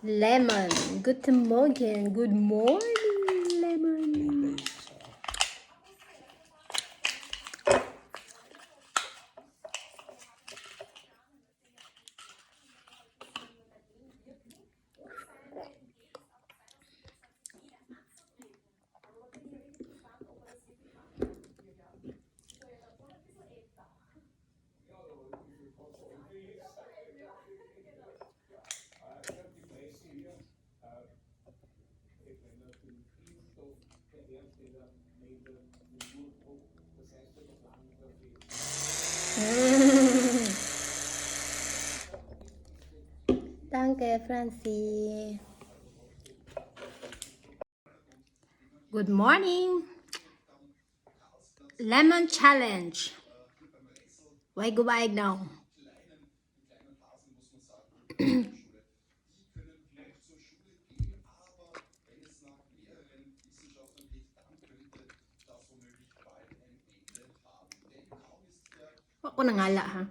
Lemon. Guten Morgen. Good morning, lemon. Danke, Francie. Good morning. Lemon challenge. Why go back now? Wa ko nangala ha.